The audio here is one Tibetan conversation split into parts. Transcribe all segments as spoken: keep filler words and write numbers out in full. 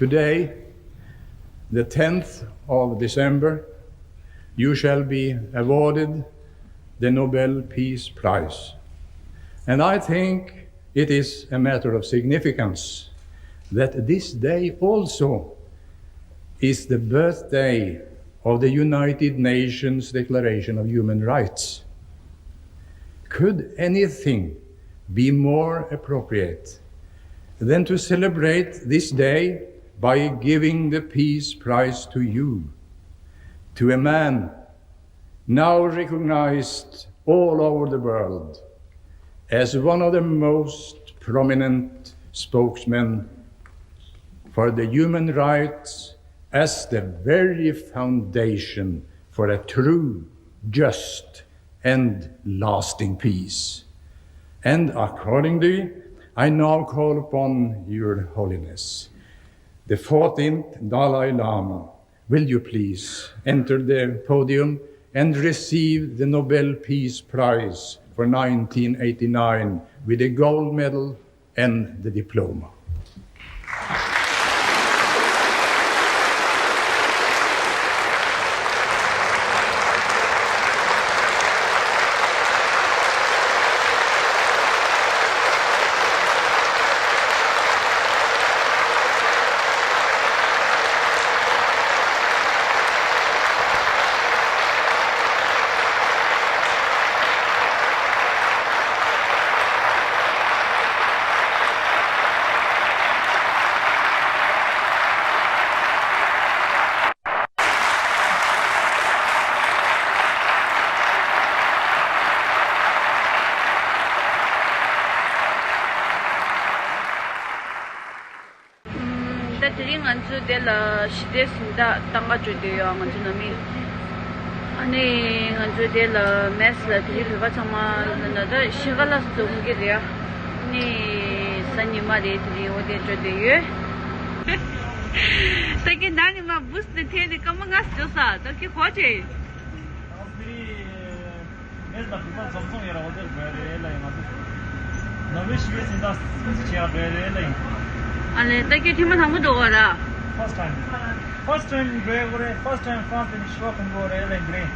Today, the tenth of December, you shall be awarded the Nobel Peace Prize. And I think it is a matter of significance that this day also is the birthday of the United Nations Declaration of Human Rights. Could anything be more appropriate than to celebrate this day by giving the Peace Prize to you, to a man now recognized all over the world as one of the most prominent spokesmen for the human rights as the very foundation for a true, just, and lasting peace. And accordingly, I now call upon Your Holiness, the fourteenth Dalai Lama, will you please enter the podium and receive the Nobel Peace Prize for nineteen eighty-nine with a gold medal and the diploma? ད་དེ་རིང་ང་ཚོ་དེ་ལ་ཞི་བདེ་གཟེངས་རྟགས་བཏང་ག་འགྲོ་འདོད་ཡོད། ང་ཚོ་ནང་མི། ཨ་ནི་ང་ཚོ་དེ་ལ་མེས་ལ་དེ་རིང་བོད་པ་ཚང་མ་ལ་ན་ད་ཤི་ཁ་ལ་འཛོམས་གི་རེད། ཨ་ནི་གཟའ་ཉི་མ་རེད། དེ་རིང་འོ་དེ་འགྲོ་འདོད་ཡོད། ད་གི་ན་ནི་མ་བུས་ནི་ཐེ་ནི་སྐར་མ་ལྔ་འགྲོ་ས་ད་གི་གོ་ཆེ། ང་ཚོ་དེ་རིང་མེས་དང་བོད་པ་འཛོམས་སོང་ཡོད་ར། འོ་དེར་འགྲོ་ཡ་རེད་ལ་ཡིན། ང་ཚོ་ནོ་བེལ་ཞི་བའི་གཟེངས་རྟགས་སྲུང་བརྩི་བྱེད་ཡ་འགྲོ་ཡ་རེད་ལ་ཡིན། ཨ་ལེ་ད་ཁྱོད་ཐེངས་མ་དང་པོ་འགྲོ་གི་ར། First time. First time འགྲོ་ཡ་གོ་རེད། First time France ནས་ཕྱུ་པ་གོན་གོ་རེད་ལ་ཡིན་དེ་རིང་།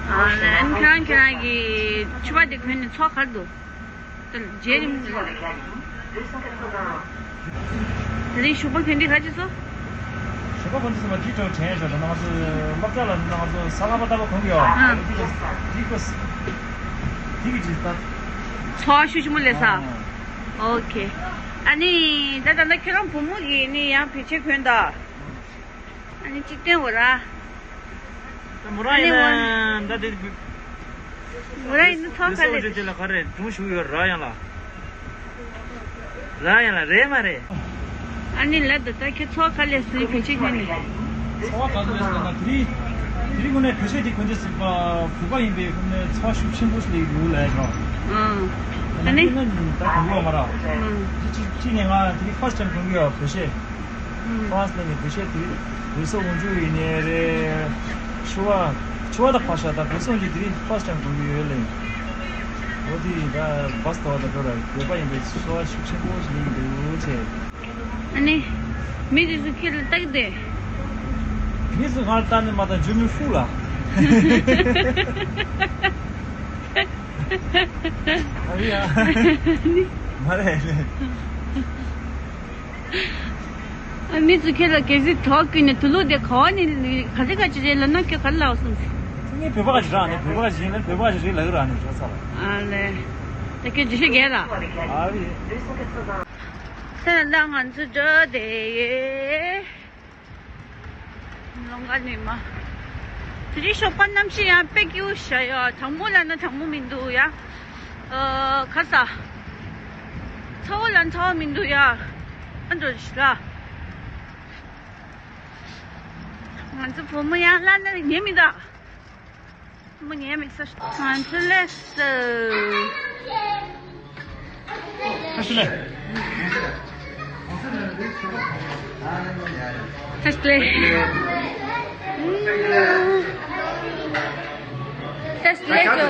ཨ་ལེ་ཨ་ནི་ཁྱེད་རང་ཁྱེད་རང་གི་ཕྱུ་པ་དེ་གོན་ནས་ཚོགས་ག་རེ་འདུག་རྗེས་རིམ་དེ་རིང་ཞོགས་པ་གོན་དུས་ག་ཅི་ཚོ། ཞོགས་པ་གོན་དུས་ཚོ་མ་དེ་ཚོ་དྲན་ཞོག་ད་ང་ཚོ་སློབ་གྲྭ་ལ་ང་ཚོ་གཟའ་ལྷག་པ་ལྟ་བུ་གོན་གི་ཡོད། ཨ། དེ་གི་དེ་གི་ད། ཚོགས་ཞུ་ཞུ་མོ་ལས་ས། ཨ། ཨོ་ཁེ། ཨ་ནི་ད་ད་ལྟ་ཁྱེད་རང་བུ་མོ་གི་ནི་ཡང་བེ་ཆེ་གོན་ད། ཨ་ནི་གཅིག་བསྟན་འོ་ར། ད་མོ་རང་ཡིན་ན་ད་དེ་མོ་རང་ཡིན་ན་ཚོགས་ག་ལེ། དེ་ལ་ག་རེ་སྒྲུང་ཞུ་ཡོད་ར་ཡང་ལ། ར་ཡང་ལ་རེད་མ་རེད། ཨ་ནི་ལ་ད་ད་ཁྱེད་ཚོགས་ག་ལེ་སུའི་བེ་ཆེ་གྱོན་ནི། ཚོགས་ག་ལེ་སུ་ད་དེ་རིང་དེ་རིང་དངོས་གནས་བེ་ཆེ་དེ་གོན་ཆ་སྲིད་པ་བུ་ག་ཡིན་པའི་ཁོ་ནས་ཚོགས་ཤུགས་ཆེན་པོ་ཞིག་ལས་རུ་ལས་རོ། ཨ་ནི་ད་དུང་ལོ་མ་ར། ཅི་ཅི་ཅི་ནས་ང་དེ་རིང་first time་གོན་གི་ཡོད་བེ་ཆེ། ཧྥ་རན་སི་ནས་ནི་བེ་ཤེ་དེ་རེ་ས་འོང་རྒྱུ་ཡིན་ནའི་རེད། ཕྱུ་པ་ཕྱུ་པ་དང་ཕ་ཤ་དང་བེ་ས་འོང་རྒྱུ་དེ་རིང་first time་གོན་གྱི་ཡོད་ལེ། འོ་དེ་ཡིན་ད་བཱས་དོ་བ་དང་འགྲོ་ར་བོད་པ་ཡིན་པའི་ཚོར་བ་ཤུགས་ཆེན་པོ་ཞིག་སླེབས་ཀྱི་འདུག་ཅེས། ཨ་ནི། མི་དེ་ཚོ་ཁྱེད་ལ་བལྟ་གི་འདུག་མི་ཚོ་ང་ལ་བལྟ་ནས་མ་བལྟ་འཇུ་མི་ཧྥུ་ལ། ཨ་ཡ། མ་རེད། ཨ། མི་ཚོ་ཁྱེད་ལ་གལ་སྲིད་དོགས་ཀྱི་ནས་དུ་ལུག་དེ་ག་བ་ནས་ག་ཚོད་ག་ཅི་རེད་ལབ་ན་ཁྱོད་ག་རེ་ལབ་སོང་། ངས་བོད་པ་ག་ཅི་རག་ནས་བོད་པ་ག་ཅི་ཡིན་ན་བོད་པ་ག་ཅི་རེད་ལབ་ཀྱི་རག་ནས་བྱ་ཚར་བ། ཨ་ལེ། ད་ཁྱོད་འཇུ་ཤེས་རྒྱལ་ལ། ཨ་ལེ། ད་ལྟ་ང་ཚོ་འགྲོ་བསྡད་ཡོད། ལོང་ག་ནས་མ། དེ་རིང་ཞོགས་པ་གནམ་གཤིས་ཡང་དཔེ་སྐྱིད་པོ་ཞིག་ཡོད། གྲང་མོ་ལབ་ན་གྲང་མོ་མི་འདུག་ཡ། ཨ། ཁ་ས། ཚ་བོ་ལབ་ན་ཚ་བོ་མི་འདུག་ཡ། ཨ་འགྲོ་ཞིག་ལ། ང་ཚོ་བུ་མོ་ཡང་ལ་ན་ཉན་མི་འདུག་མོ་ཉན་མི་ས། ང་ཚོ་ལས་སུ། ཁ་ཤུ་ལས། ཁ་ཤུ་ལས། ཁ་ཤུ་ལས།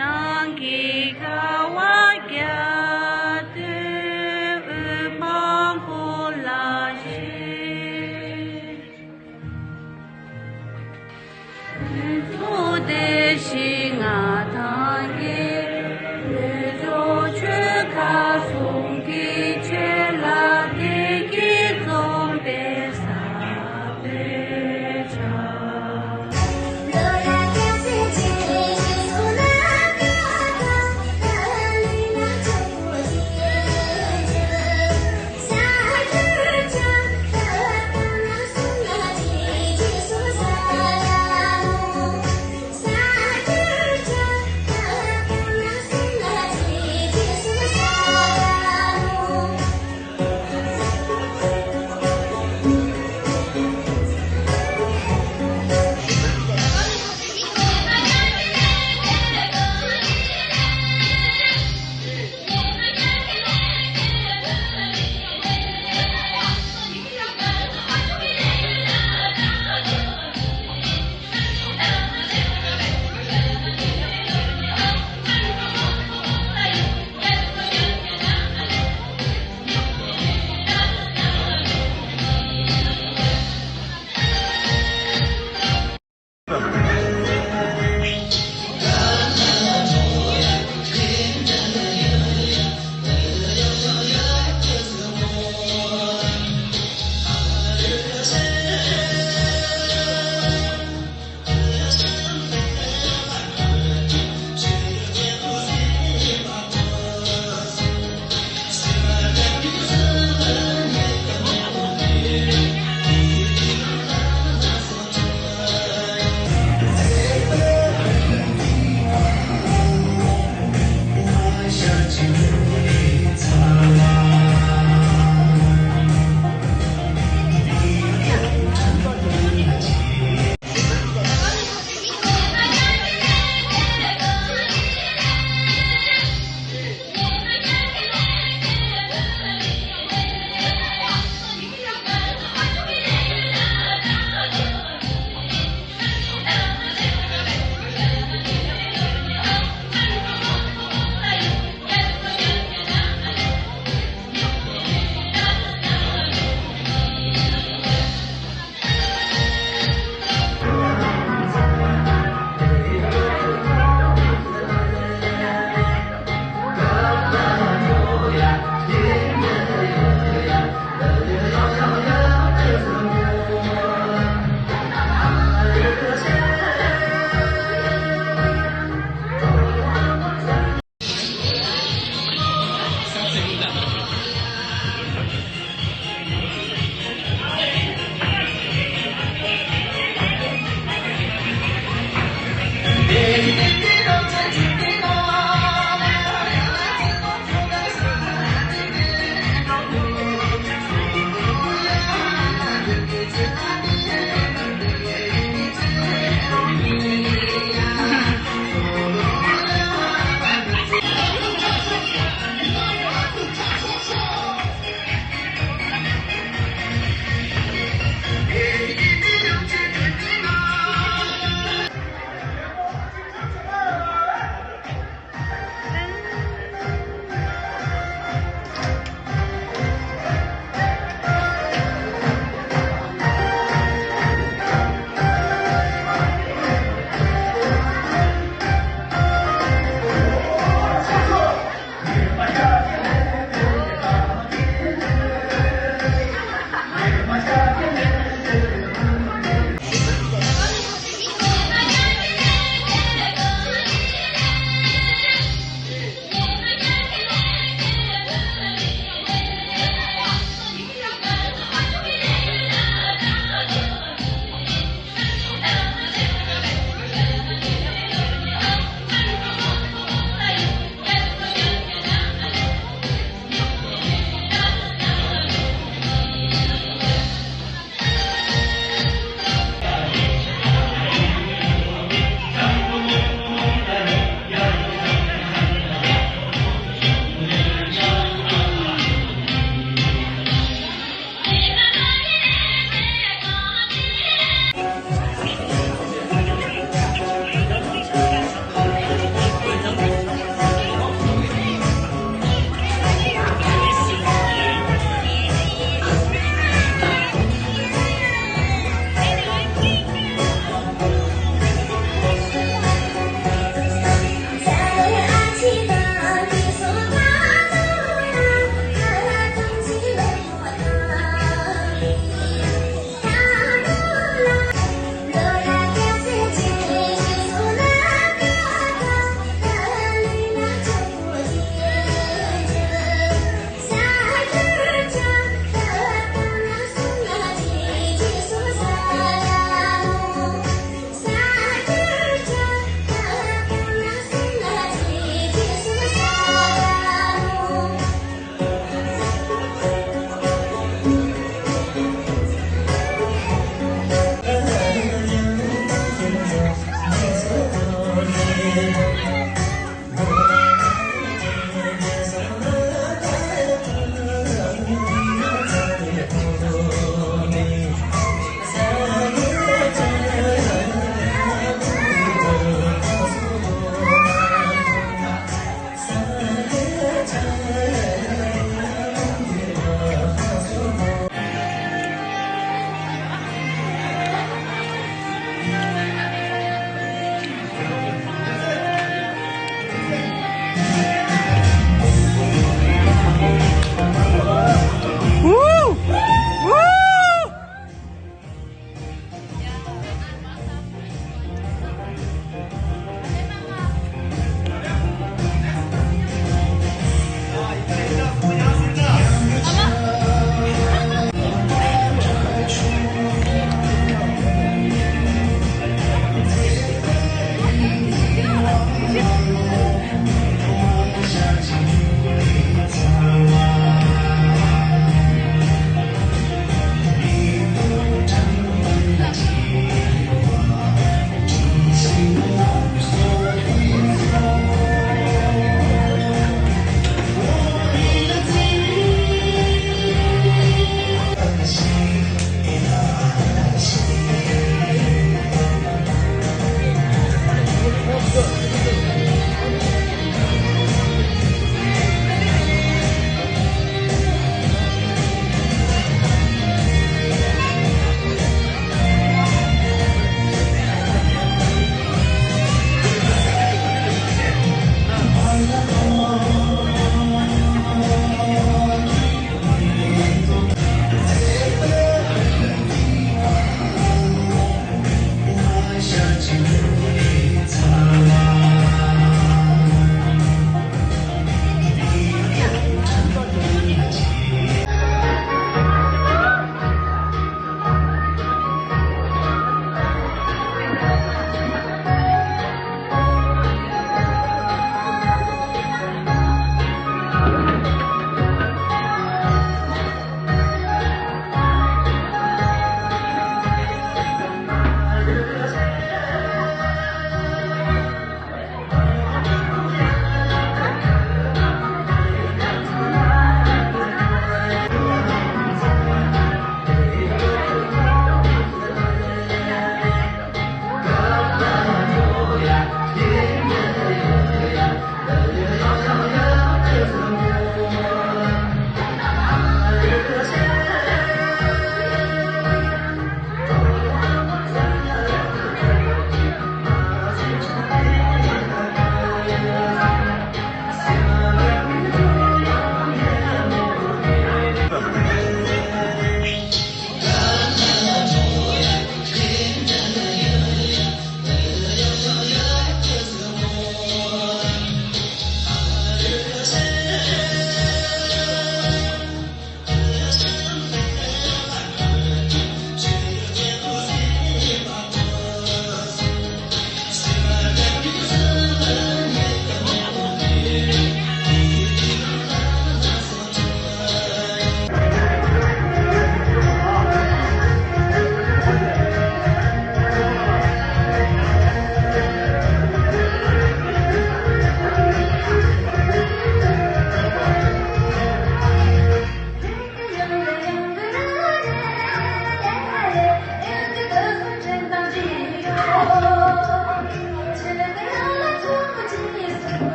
ནང་གི་དགའ་བ་རྒྱ་མཚོའི་དབུས་དཔང་པོ་ལ་གཤེགས། ཚོགས་སྡེ་བཞི་ལྔ་དང་བརྒྱད། ལུས་སྦྱོར་ཆོས་ཁ་གསུམ་གྱི་ཆོས་ལ་བདེ་སྐྱིད་འཛོམས་པའི་ས་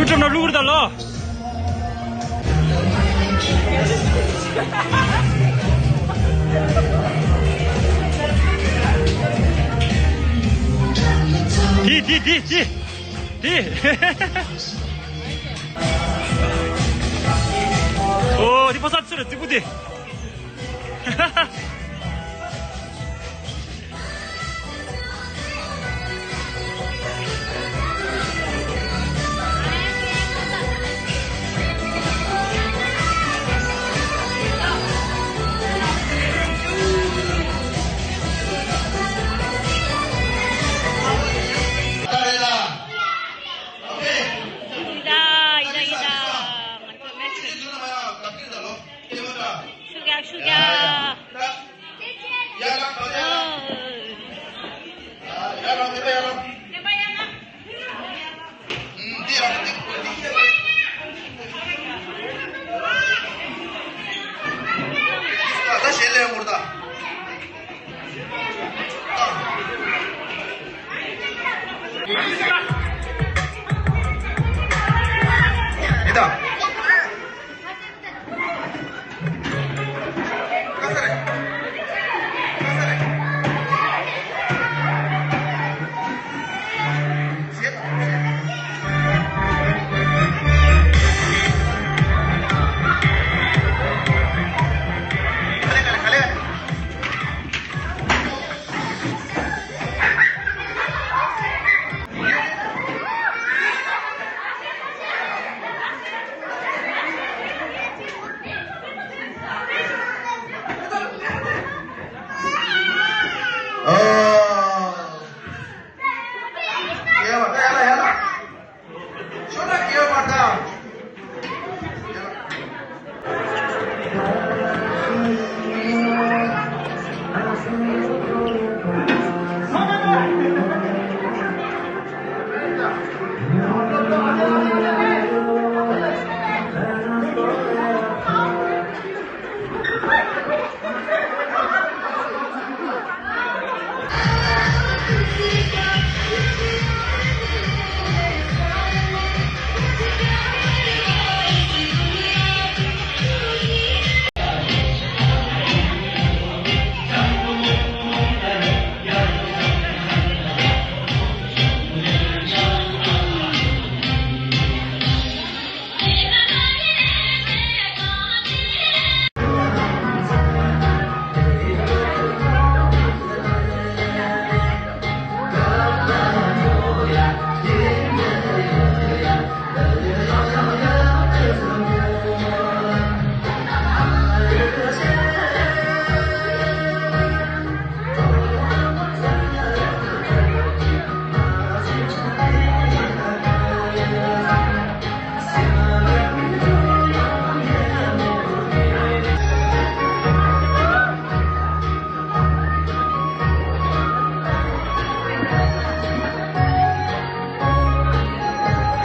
ཁྲོམ་ན་བླུག་རེད་ད་ལོ། དེ་དེ་དེ་དེ་དེ། ཨོ་དེ་ཕ་ས་ཚུར་རེད་རྫིག་པོ་དེ། ཡིན་ད་ཡིན་ད་ཡིན་ད། ང་ཚོ་མེད་ཚོད། ཤུགས་རྒྱག་ཤུགས་རྒྱག་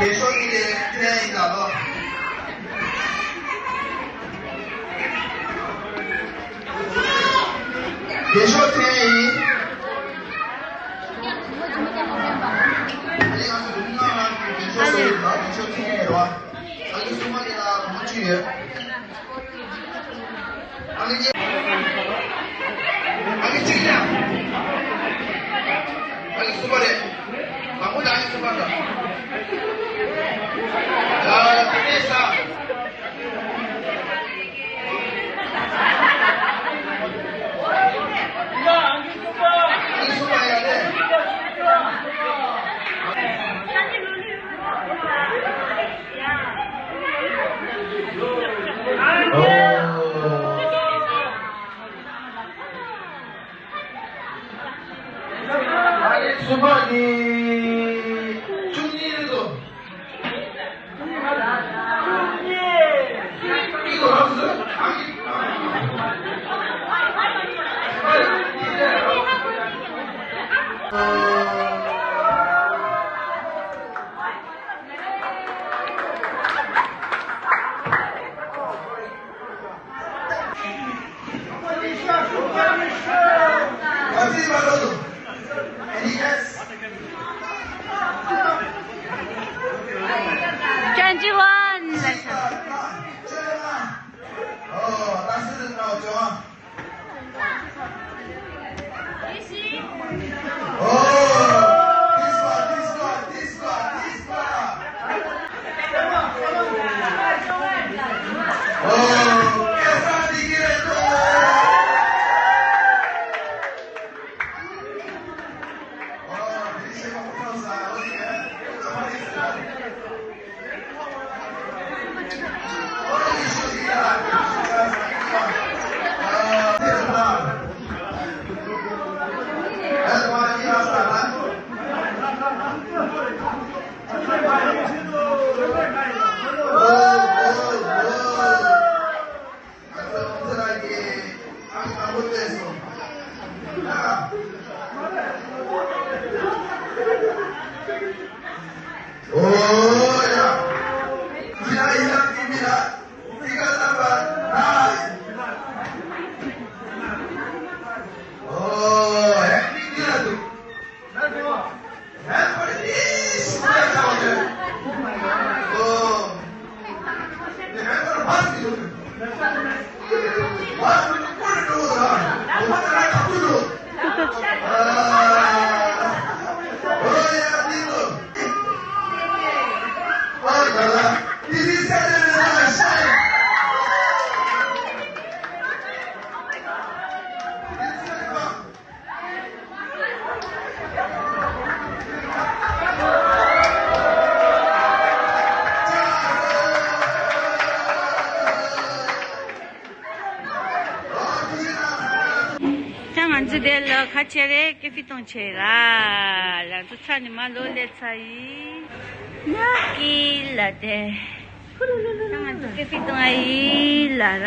རྒན་ཤོས་གཉིས་ལས་ཕན་ཡིན་ལ་ལོ། རྒན་ཤོས་ཕན་ཡིན། ཨ་ནི་ང་ཚོ་རྒན་ཤོས་ཚོ་ཡིན་ལ་རྒན་ཤོས་ཕན་ཡིན་རོ། ཨ་ནི་སུ་མ་ཡིན་ལ་མ་ཅི་ཡོད། ཨ་ནི་གཅིག་ཡ། ཨ་ནི་གསུམ་པ་རེད། དང་པོ་དང་ཨ་ནི་གསུམ་པ་འདྲ། ཡ་དེ་ནས་ས། ཨ་ནི་གསུམ་པ་ཡ་རེད། གསུམ་པ་ནི་བཅུ་གཉིས་རེད་དོ། བཅུ་གཉིས། ད་ང་ཚོ་དེ་ལ་ཁ་ཆེ་རེ་ཀེ་ཕི་གཏོང་ཆེ་ར། ང་ཚོ་ཚ་ནི་མ་ལོ་ལེ་ཚ་ཡི། ཉག་གི་ལ་དེ། ད་ང་ཚོ་ཀེ་ཕི་གཏོང་ཨ་ཡི་ལ་ར།